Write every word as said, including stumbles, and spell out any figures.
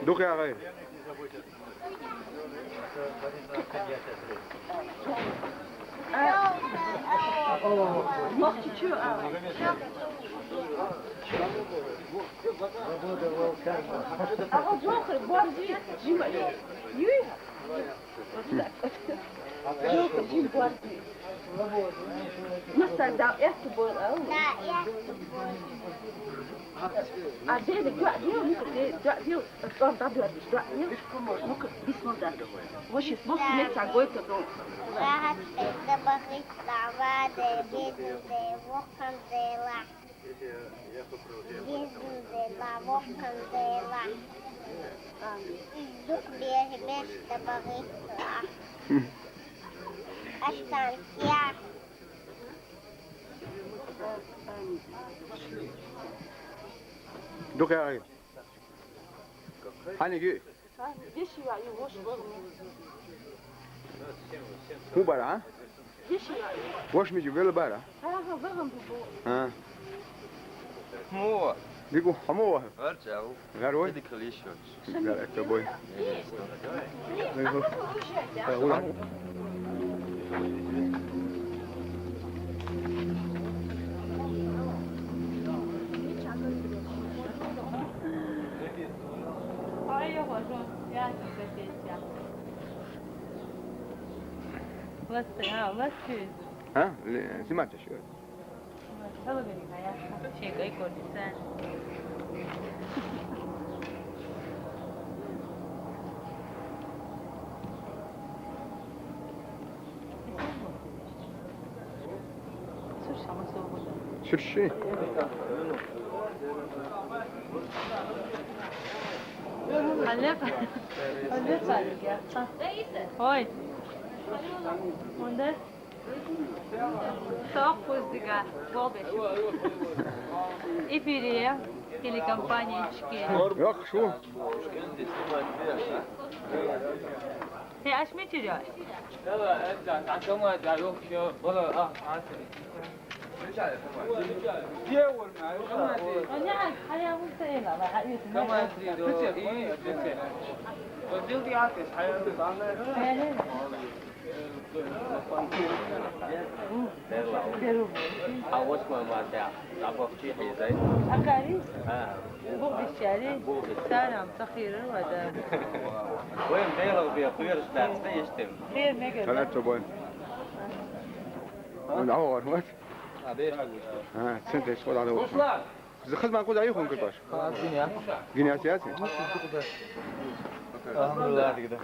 Дукха яхай. Ага, жохар, борзи, жима. Юй? Жохар, жим борзи. Масса дав, эхту бор, ау? Да, эхту бор. А дели дуа дел, ну-ка, де, дуа дел, он да дуа дел, дуа дел. Ну-ка, бисмилла. Вообще, бог тебе цагой-то дом. Рахат эзде бахит лава де, беду де, вохам де ла. Беду де ла, вохам де ла. Издук бери беш да бахит ла. Аштан я. Дукха яхай. Хьаниг ю? Геши ваъ ю, вош вагӀ ма. ХӀун бара, а? Геши ваъ ю. Вош мичи вела бара? Ага, вагӀан бу бу. А. Хьо ва? Дигу, хьо ма ва? ГӀар чӀав. ГӀар вай? Дика лиш вач. ГӀар это бой. Ой, я хожу, я тебя. Власти, а, власти. А? Ле-, снимать ещё. Власти, а, я. Чекай, кордисан. Сюрши. Аллеха. Аллеха. Ой. Онда. Сок пуздига. Голбеш. Эфире телекомпания Ичкери. Йокъ, шу. Хе, аш мичи риаш? Хьа вац ма ма тя, дӀабахчи хьизай. Акари? А. Бугъ биччари? Бугъ биччари. Салам, сахира вада. Вай мдела убия, куйрш дац, да иштем. Хир мега. Салат тобой. Он авар вац? А, беш. А, центр исход ала. Руслан! Зы хызман куда юхун кыпаш? А, гиня. Гиня сяси? Алхамдулиллах, дигда.